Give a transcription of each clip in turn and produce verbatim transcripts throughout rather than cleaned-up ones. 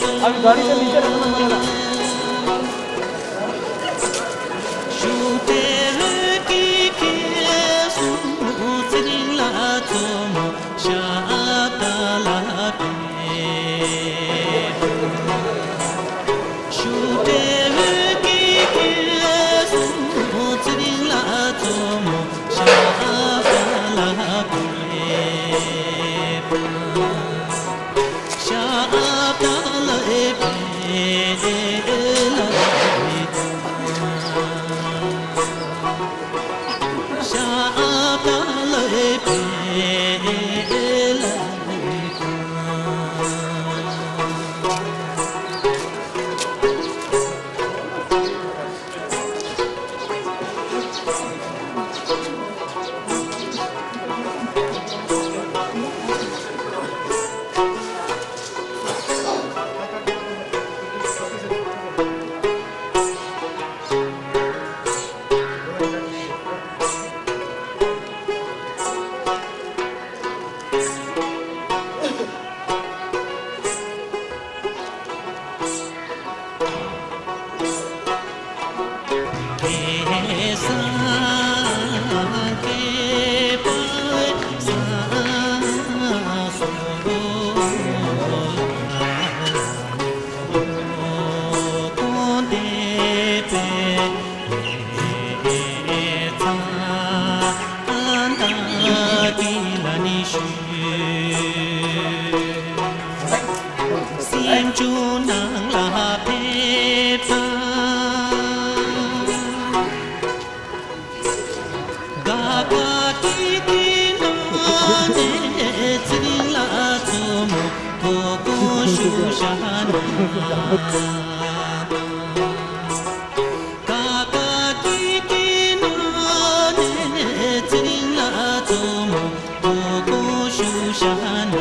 सर, अभी गाड़ी से नीचे रखना पड़ेगा। སེམས་བྱུང་ནང་ལ་ཕེབས་དང་། དགའ་དགའ་སྐྱིད་སྐྱིད་ངང་ནས་ཚེ་རིང་ལ་མཚོ་མོ་དོ་དགོང་བཞུགས་བཞག་ན། དགའ་དགའ་སྐྱིད་སྐྱིད་ངང་ནས་ཚེ་རིང་ལ་མཚོ་མོ་དོ་དགོང་བཞུགས་བཞག་ན།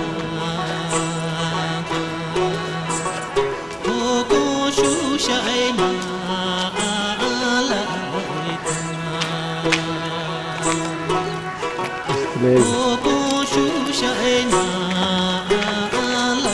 དོ་དགོང་བཞུགས་བཞག་ན་ལ། དོ་དགོང་བཞུགས་བཞག་ན་ལ།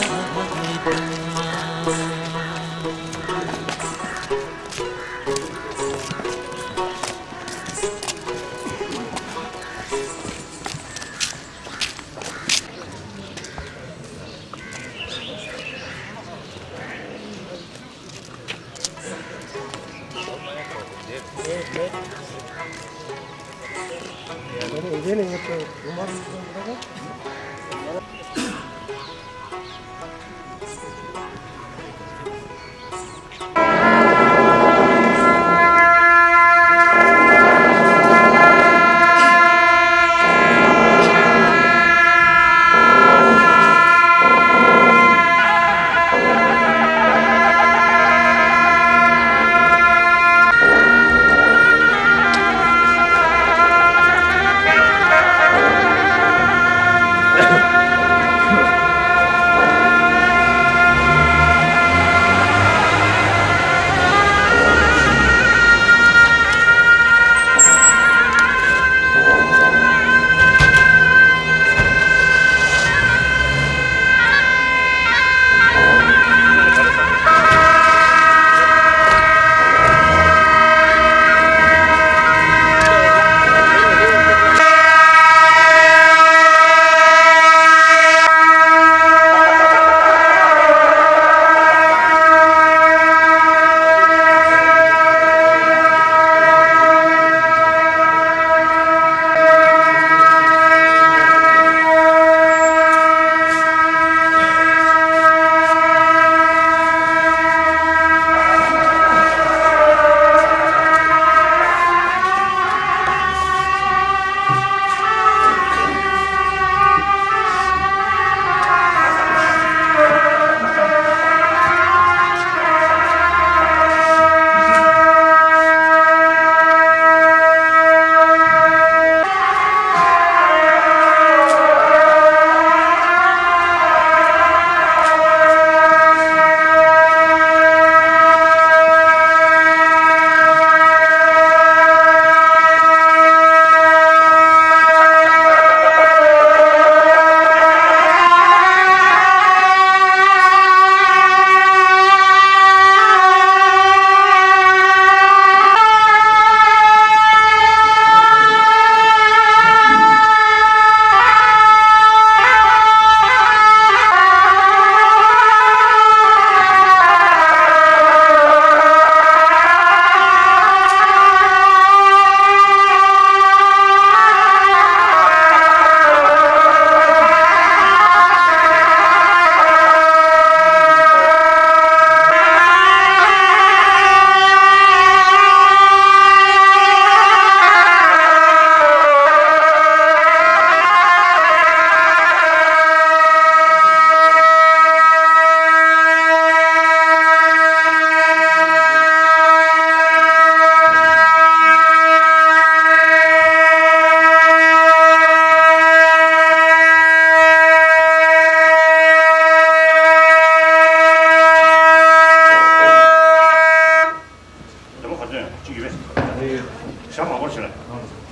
ཞྭ་མང་པོ་བྱེད་ལ།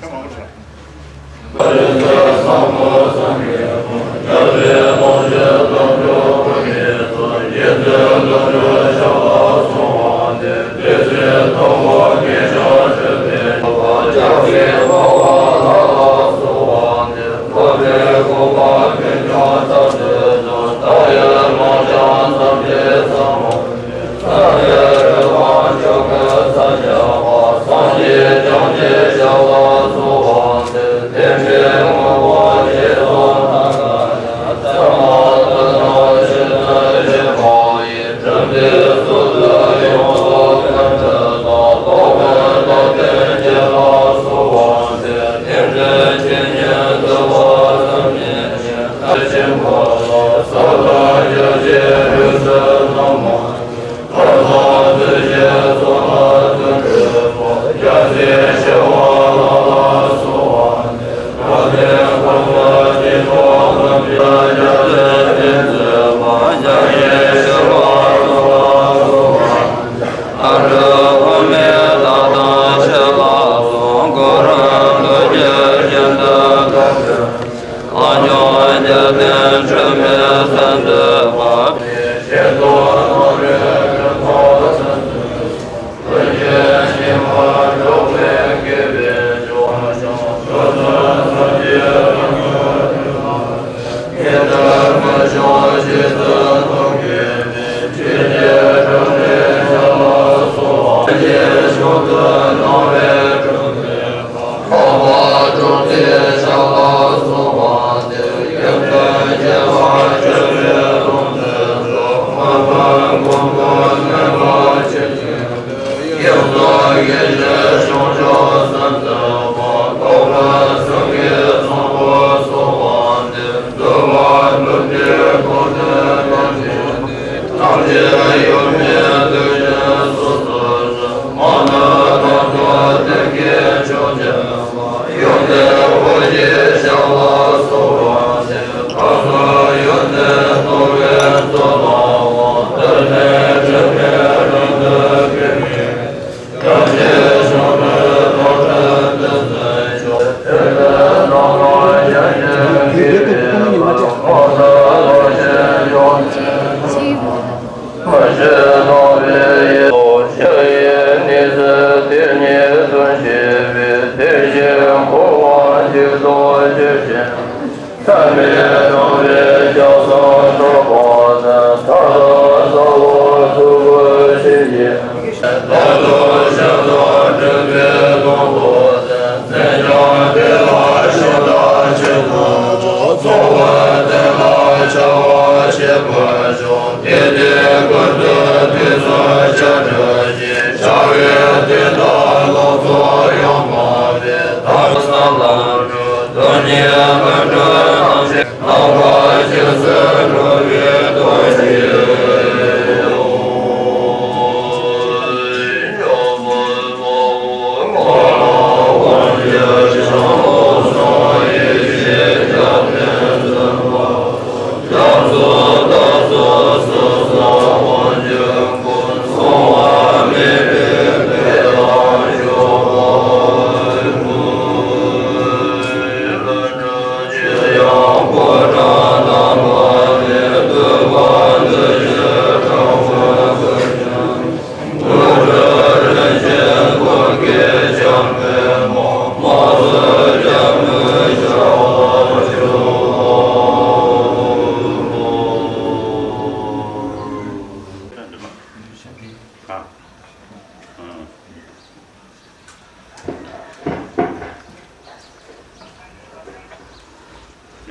ཞྭ་མང་པོ་བྱེད་ལ།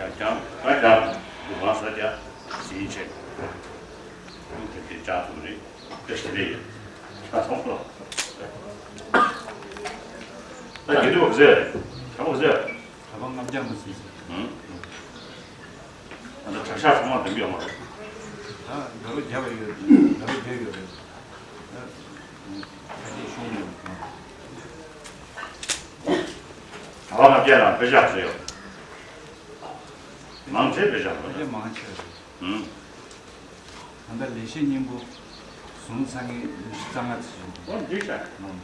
ཡ་ཀྱང་ང་ཀྱང་འདུག་གང་ཟེར་ཀྱང་ཟིན་ཆེ། ཁོང་དེ་དེ་ཅག་ཚོ་རེད། དེ་ཞི་ལི་ཡིན། ཆ་སོང་ལ། ད་ཡིན་འདུག་ཟེར། ཆ་མོ་ཟེར། གྲྭ་པ་ལྔ་བརྒྱ་མ་ཟིན་ཟེར། ཨང་། ད་ལྟ་གྲྭ་ཤག་ཚང་མ་འདེམས་ཡོད་མ་རེད། ད་དགའ་རོགས་བརྒྱབ་པ་ཡོད། དགའ་རོགས་བརྒྱབ་ཡོད་རེད། ད་ཁ་ཤས་ཤོང་ཡོད། གྲྭ་པ་ལྔ་བརྒྱ་ལ་དཔེ་ཤག་ཟེར་ཡོད། མང་ཆེ་བས་བཞག་པ་རེད། མང་ཆེ་བ་རེད། ཨང་། ད་ལྟ་ལས་བྱེད་སྙིང་པོ་ཟུང་ཚང་གི་ཉི་ཤུ་རྩ་ལྔ་ཙམ་བྱུང་། ཨོ་འདི་ཤ། ཨང་།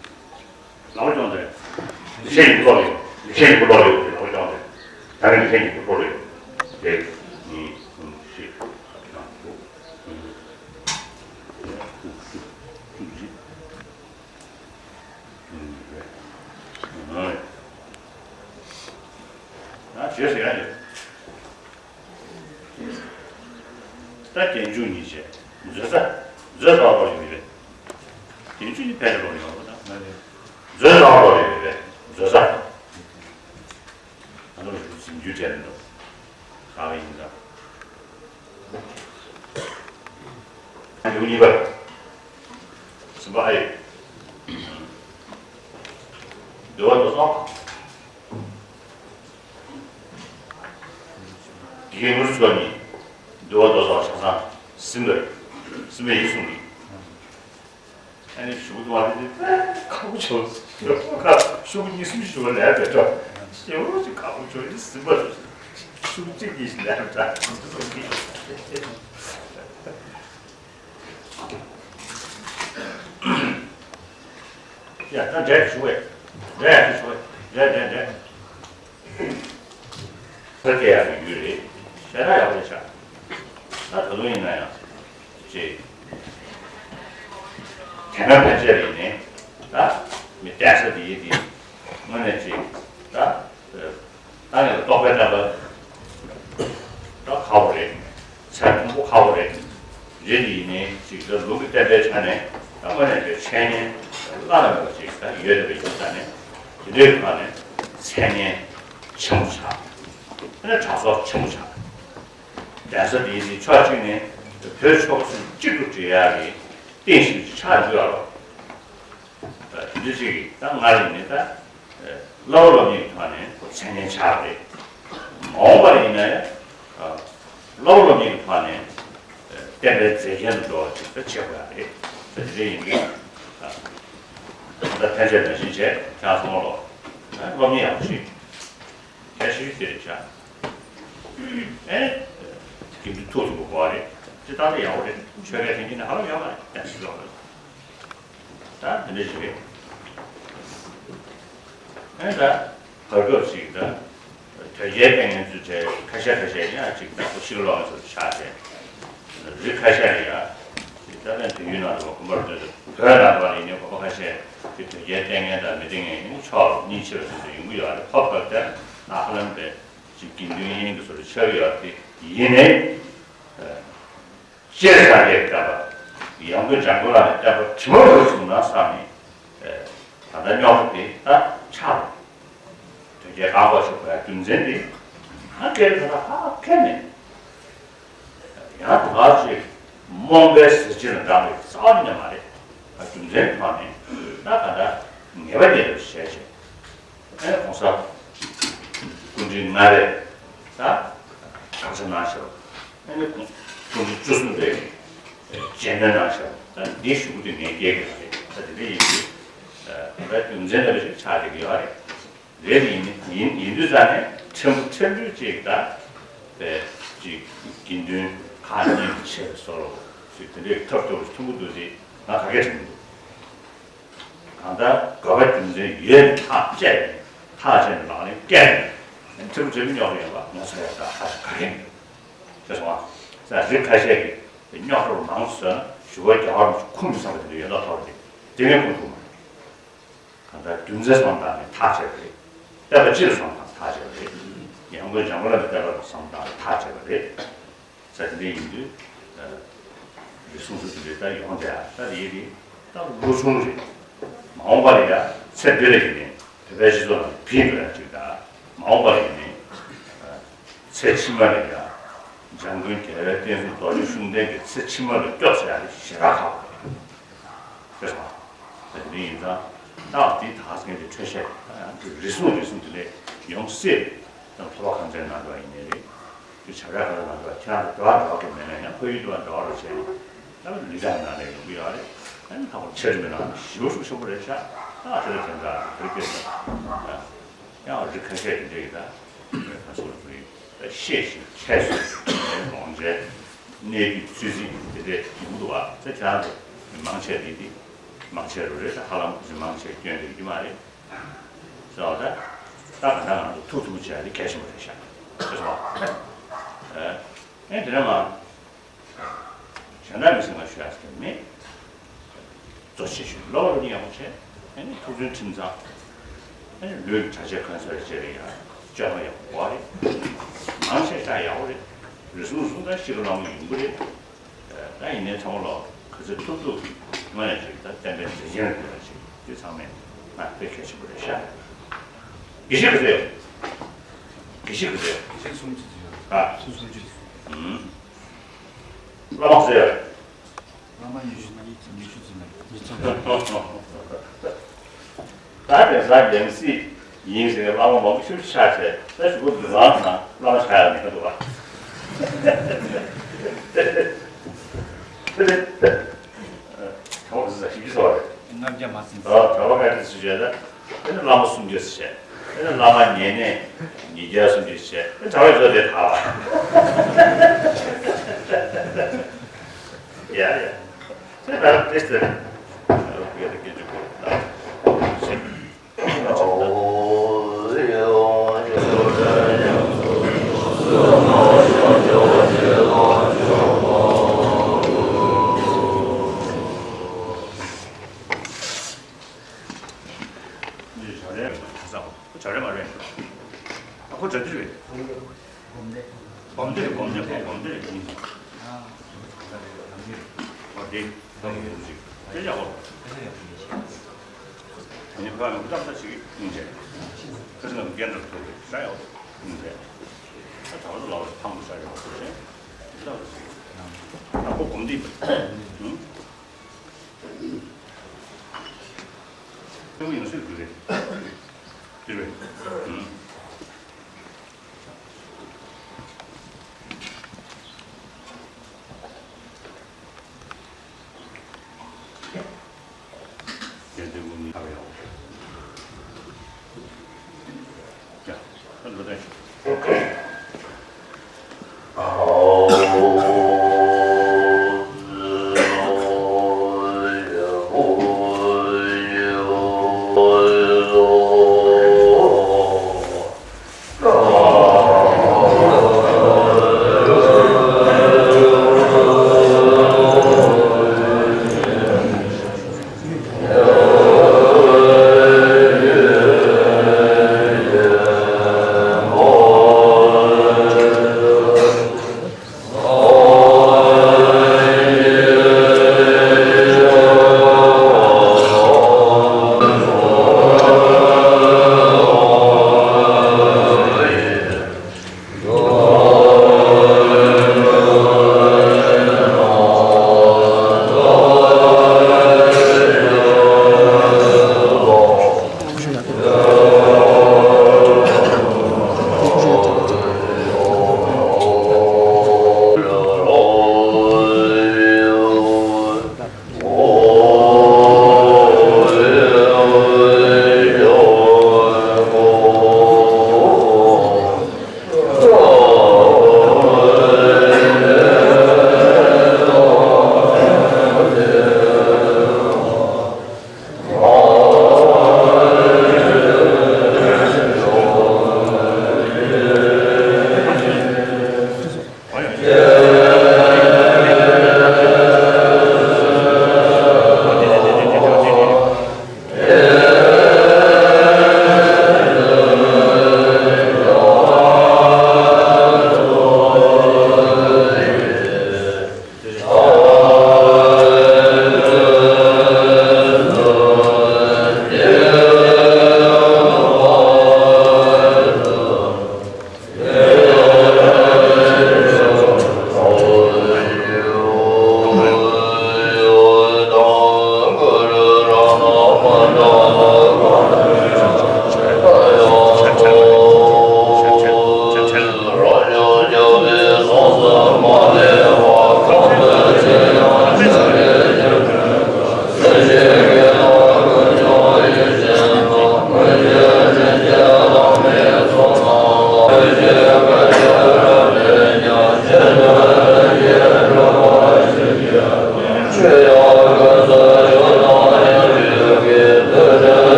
ལའོ་ཅོང་རེད། ཤེས་ཡིན་ལོག་ཡོད། ཤེས་ཡིན་ལོག་ཡོད་ཟེར་བ་ཀྱང་རེད། ད་རིང་ཤེས་ཡིན་ལོག་ཡོད། དེ་གཉིས་གསུམ་བཞི་ལྔ་དྲུག་བཅུ་བཞི། ཡང་བྱས་ཟེར་ཡ་ཡོད། ད་རྒྱན་འཇུག་གཉིས་བྱས། མཛོད་ས། མཛོད་ས་བ་ཡོད་རེད། རྒྱན་འཇུག་གཉིས་ཕལ་ཆེར་ལོག་ཡོང་བ་དང་མ་རེད། མཛོད་ས་བ་ཡོད་རེད། མཛོད་ས། ང་ཚོ་ལ་ཞུ་ཟིན་རྒྱུ་བྱས་མི་འདུག་ག་བ་ཡིན་ཙང་། ལེའུ་གཉིས་པ། སེམས་པ་ཨེ། འདུལ་བ་མདོ་སོགས། དགེ་རྒན་གུ་རུ་མཆོག་ཉིད་འདུལ་བ་མདོ་སོགས་ཆ་ཚང་ཟིན་པ་རེད། ཟིན་པ་ཡིན་གསུངས་ནས། ཨ་ནི་ཞུ་གི་འདུག་བ་རེད་དེ། ཁག་པོ་བྱུང་། ཞུ་གི་གཉིས་གསུམ་ཞུ་བ་ལས་པའི་འགྲོ། ཞེ་པོ་ཅིག་ཁག་པོ་བྱུང་། ཡིན་ཟིན་པ་རེད། ཞུ་གི་གཅིག་གཉིས་ཤིག་ལས་པའི་འགྲོ། ཡ་ད་འདྲ་ཞུ་བས། འདྲ་ཞུ་བས། འདྲ་འདྲ་འདྲ། ཕ་སྐད་ཡག་གི་ཡུལ་རེད། ཤ་ཁྲག་ཡག་པོ་རེད་ཤག་ད་ད་དུང་ཡིན་ན་ཡང་ཅེས། དེ་སྔ་ཕན་ཆད་ཡིན་ནའི་ད་མི་གདན་ས་འདི་ཡིན་འདི་དངོས་གནས་ཅིག་ད་ད་ངས་རྟོགས་པའི་བསྟན་པ་ད་ཁག་པོ་རེད། ཚད་མཐོན་པོ་ཁག་པོ་རེད། རེད་ཡིན་ནའི་ཅིག་ད་ལུགས་ཀྱི་བསྟན་པའི་ཆ་ནས་ད་དངོས་གནས་ཀྱི་འཆད་ཉན་བླ་ན་མེད་པ་ཅིག་ད་ཡོད་བསྡད་པ་ཡིན་ཙང་ནས་དེ་འདྲའི་ཁ་ནས་མཚན་སྙན་ཆེན་པོ་ཆགས། དེ་ནས་གྲྭ་ཚོགས་ཆེན་པོ་ཆགས། གདན་ས་འདིའི་ནི་ཕྱོགས་གཅིག་ནས་བོད་ཆོལ་ཁ་གསུམ་གཅིག་ཏུ་སྒྲིལ་ཡག་གི་རྟེན་གཞི་ཆགས་འཇུག་ཡག་ལོ། དེ་འདྲ་ཅིག་གིས་ད་སྔར་ཡིན་ནི་ད་བསླབ་པ་སློབ་གཉེར་གྱི་ཐོག་ནས་མཚན་སྙན་ཆགས་རེད། མ་འོངས་པར་ཡིན་ན་ཡང་བསླབ་པ་སློབ་གཉེར་གྱི་ཐོག་ནས་བསྟན་པའི་མཛེས་རྒྱན་དུ་འགྲོ་བ་ཅིག་ད་བྱེད་དགོས་ཡག་རེད། ད་དེ་འདྲ་ཡིན་དུས་ད་ཕན་ཆད་ནང་བཞིན་བྱས་ཁྱེད་ཚང་མ་ལོ་སློབ་གཉེར་ཡག་པོ་ཞིག་གལ་ཆེ་ཤོས་དེ་རེད་ཤག་ཨེ། དགེ་འདུན་ཐུགས་སུ་དགོས་པ་རེད། སྤྱིར་བཏང་ལ་ཡག་པོ་རེད། ཆོས་སྐད་འཐེན་གྱི་ནི་ཧ་ལམ་ཡོད་མ་རེད། ཡག་ཤོས་ཡོད་མ་རེད། ད་དེ་འདྲ་ཞིག་རེད། ཨེ་ད། བར་སྐབས་ཤིག་ད། དོལ་རྒྱལ་བསྟེན་མཁན་ཚོའི་གྲས་ཁ་ཤས་ཁ་ཤས་ཡང་ཅིག་ད་ཁོ་ཕྱི་ལོགས་ཚོར་ཆགས་ཏེ། རིགས་ཁ་ཤས་ལ་ཡ། ཅིག་ད་ལན་དུས་ཡུན་ནང་དུ་དགོན་པར་སྡོད་དུས་བོད་ནང་དུ་ཡིན་ནའི་དགོན་པ་ཁ་ཤས་ཀྱི་དོལ་རྒྱལ་བསྟེན་མཁན་དང་མི་བསྟེན་མཁན་ཡིན་ནའི་ཕྱོགས་གཉིས་ཕྱེ་བ་དེ་ཚོ་ཡོང་གི་ཡོད་རེད། ཁོ་བབ་དེ་ནག་ལམ་པའི་ཅིག་དགེ་འདུན་དབྱེན་གྱི་བཟོ་འདྲ་ཆགས་ཀྱི་ཡོད་རེད་དེ་ཡིན་ནའི། སྤྱིར་སངས་རྒྱས་ཀྱི་བསྟན་པ། ཡང་སྒོས་འཇམ་མགོན་བླ་མའི་བསྟན་པ་དྲི་མ་མེད་པ་བྱུང་ན་བསམ་ནས། ད་ལྟ་རྙོག་དྲ་དེ་ད་ཆགས་རེད། དོལ་རྒྱལ་བཀག་འགོག་བྱེད་དགོས་རྒྱུ་མཚན་དེ། ང་སྐད་ཁ་ད་ཧ་ཁས་མེད། ཡང་དུ་ང་ཚོས་རྨོངས་པའི་གཟི་བརྗིད་ལ་འགྲངས་པའི་རྩ་བ་ཉིད་ནས་མ་རེད། རྒྱུ་མཚན་ཐོག་ནས་ད་ག་ད་ངེས་པ་རྙེད་པའི་ཞལ་བྱས། ཨེ་༸གོང་ས་སྐུ་ཕྲེང་ལྔ་པས་ད་དགག་བྱ་གནང་ཤག་ཨེ་ནི་སྐུ་ཕྲེང་བཅུ་གསུམ་པས་རྗེས་སྣོན་གནང་ཤག་ད་འདི་ཞུ་རྒྱུ་དེ་ངས་སྐྱེལ་གྱི་རེད། ད་དེ་འདྲ་ཡིན་དུས་ད་རྒྱུ་མཚན་ལྡན་པ་ཞིག་ཆགས་བསྡད་ཀྱི་ཡོད་རེད། རེད་ཡིན་ཡིན་ཡིན་དུས་ཙང་ནས་ཕྲན་བུ་ཕྲན་བུ་ཅིག་ད་པས་ཅིག་དགེ་འདུན་ཁག་གཉིས་ཆེ་བའི་བཟོ་འདྲ་ཞིག་དེ་འདྲའི་ཐབས་སྐྱོ་བོ་ཞིག་མཐོང་གི་འདུག་ཅེས་ང་ག་གེ་དྲན་གྱི་འདུག་གང་ལྟར་དགོས་པ་རྒྱུ་མཚན་ཡོད་ནས་ཐག་བཅད་ནས་ཐག་བཅད་ནས་ལག་ལེན་བཀལ་ནས་ཁྲིམས་ཁྲིམས་རྙོག་ཡོད་པ་ང་ཚོ་ཡག་ད་ཧ་ཅང་ག་གེ་མི་འདུག་དེ་སོང་ང་ས་རིགས་ཁ་ཤས་ཀྱིས་རྙོག་དྲ་མང་བཟོས་ན་ཞུ་བ་རྒྱག་བར་ཁུངས་མི་ཚང་བ་དེ་འདྲ་ཡོད་མདོག་ཐོག་རེད། དེ་ནས་ཁུངས་ཐུབ་མ་རེད། གང་ལྟར་རྒྱུ་མཚན་བསམ་བཏང་ནས་ཐག་བཅད་པ་རེད། བསྟན་པ་སྤྱི་ལ་བསམ་བཏང་ཐག་བཅད་པ་རེད། ཡང་སྒོས་འཇམ་མགོན་བླ་མའི་བསྟན་པ་ལ་བསམ་བཏང་ནས་ཐག་བཅད་པ་རེད། ས་དེ་འདྲ་ཡིན་དུས། རེ་ཟུང་སུ་དེ་འདྲའི་ད་ཡོང་བསྡད་ད་དེ་ཡིན་དུས་ད་ལོ་ཆུང་རེད། མ་འོངས་པ་ལ་ཡ་ཚེ་འདི་ལ་ཡིན་ནའི་བོད་པའི་སྤྱི་ཚོགས་ནང་ཕན་ཐོགས་ཡ་ཅིག་ད་མ་འོངས་པ་ལ་ཡིན་ནའི་ཚེ་ཕྱི་མ་ལ་ཡ་འཇམ་མགོན་རྒྱལ་བའི་བསྟན་སྲུང་རྡོ་རྗེ་ཤུགས་ལྡན་གྱི་ཚེ་ཕྱི་མ་ལ་སྐྱོབ་ཟེར་ཡ་དེ་ཞེ་དྲག་ཁག་པོ་རེད། ཤེས་སོང་ང་། དེ་འདྲ་ཡིན་ཙང་། ད་འདི་དག་སེང་གི་འཕྲོས་བཤད་ད་ཡང་དེ་རེ་ཟུང་རེ་ཟུང་དེ་འདྲ་ཡོང་སྲིད། ད་ཐོག་ཁ་མཛད་གནང་འགྲོ་བ་ཡིན་ནའི་རེད། དེ་བྱ་བྲལ་ཁ་ལ་གནང་འགྲོ་བ་ཁྱེད་རང་ཚོ་འགྲོ་བ་འགྲོ་བ་གི་མེད་ན་ཡང་ཁོ་ཡུལ་དུ་བ་འགྲོ་བ་རུ་བྱས་ནས་ད་ལུས་ཀྱང་ནང་ལ་ཡོང་གི་ཡོད་རེད། ཨ་ནི་ད་ཁོ་ཆེར་མེད་ན་ཞི་བ་ཤུགས་ཆེན་པོ་རེད་ཤག་ད་དེ་ལ་དེ་འདྲ་རེ་སྐྱེས་སོང་། ཡང་རི་ཁ་ཤས་དེ་འདྲ་ཡིན་ད། ཁ་སོ་རེད། ཤེས་ཤིང་ཁྱད་གསོད་ཀྱི་ལོངས་སྤྱོད་གནས་དུས་ཚོད་ཚིག་དེ་འདྲས་ཡོང་གི་འདུག་བ། ཚེ་ཁྱེད་རང་ཚོ་མང་ཆེ་རེད་དེ། མང་ཆེ་རུ་རེད་ད་ཧ་ལམ་ཁོ་ཚོས་མང་ཆེ་སྐྱོན་དེ་ཡོད་ཀྱི་མ་རེད། ཟེར་བ་ད། ད་ག་ད་ང་ཚོ་ཐུག་ཐུག་བྱས་ཏེ་གལ་ཆེན་པོ་རེད་ཤག་ཨེ་དེ་ནས་མ། གཞན་དག་མི་སེམས་ལ་ཞུ་ཡག་ཟེར་མེད། གཙོ་ཆེ་ཤོས་སློབ་གྲྭ་ནི་ཡག་པོ་བྱས། ཨ་ནི་ཐུགས་བརྩོན་ཁྲིམས་གཙང་། ཨ་ནི་ལུས་གྲྭ་ཆས་གོན་ས་རེ་བྱས་རེ་ཡག་སྤྱོད་པ་ཡག་པོ་རེད། མང་ཆེ་ཤ་ཡག་པོ་རེད། རེ་ཟུང་རེ་ཟུང་ད་ཤི་ཁ་ལོང་ཡོང་གི་རེད། ད་ཡིན་ནའི་ཚང་མ་ལོ་ག་ཚོད་ཐུབ་ཐུབ་ཀྱིས་དངོས་གནས་ཅིག་ད་བསྟན་པའི་མཛེས་རྒྱན་ལ་འགྱུར་བ་ཅིག་དེ་ཚང་མས་ང་དཔེ་གལ་ཆེན་པོ་རེད་ཤག་དགེ་བཤེས་ག་ཚོད་ཡོད། དགེ་བཤེས་ག་ཚོད་ཡོད། དགེ་བཤེས་སུམ་ཅུ་ཙམ་ཡོད། ཨ། སུམ་ཅུ་ཙམ། ཨུམ། བླ་མ་ག་ཚོད་ཡོད། བླ་མ་ཉི་ཤུ་ཉི་ཤུ་ཙམ་ཡོད། ཉི་ཤུ་ཙམ་ཡོད། ད་དེང་སང་རྒྱང་སྲིད་ཡིན་ཟེར་བླ་མ་མང་པོ་ཞིག་ཆགས་བྱས་ད་གཞུག་གུ་འདི་ཚང་ཚང་བླ་མ་ཆགས་ཡག་མེད་འདུག་བ། དེ་ལས་གྲོགས་ཟེར་ཞིབ་ཀྱི་སོ་རེད། ལྔ་བརྒྱ་མ་ཟིན། ཨ་གྲྭ་པ་ལྔ་བརྒྱ་ཟེར་བྱས་ད། དེ་ནི་བླ་མ་སུམ་བརྒྱ་ཟེར་བྱས། དེ་ནི་བླ་མ་ཉེ་གནས་ཉིས་བརྒྱ་སུམ་བརྒྱ་ཟེར་བྱས། དེ་གྲྭ་པའི་བཟོ་དེ་ད་བ། ཡ་ཡ། དེ་ལྟར་དེ་ལྟར། ཡ་ད་སྐད་ཅིག་གོ་ད། འདི་བྱ་རེད་མ་རེད། ཁོ་བྱ་རེད་མ་རེད། ཨ་ཁོ་བྱ་དུས་རེད། སྒོམ་བཟླས། སྒོམ་བཟླས་རེད། སྒོམ་བཟླས། ཁོ་སྒོམ་བཟླས་རེད། ཨ་འདི་ད་གོ་ཅིག་དེ་ཡག་པོ། ད་ནི་ཁོ་ཡང་ཏག་ཏག་ཞིག་གིས་སྙིང་རྗེ། ཁ་སང་ང་རྒན་འདྲ་ཐུག་རེད་ཤག་ཡག་པོ་སྙིང་རྗེ། ད་ད་བར་དུ་ལབ་རེད། ཕངས་པོ་ཤ་རེད་པ་ཁོ་རེད། ཏག་ཏག་ཞིག་ད་ཁོ་སྒོམ་བཟླས་པ། ཨུང་། ཁྱོད་ཡང་སུས་དགོས་རེད། དེ་རེད། ཨུང་། དེ་འདི་མུ་ནི་ཧ་ཡོང་། ཡ། ད་འགྲོ་དེ།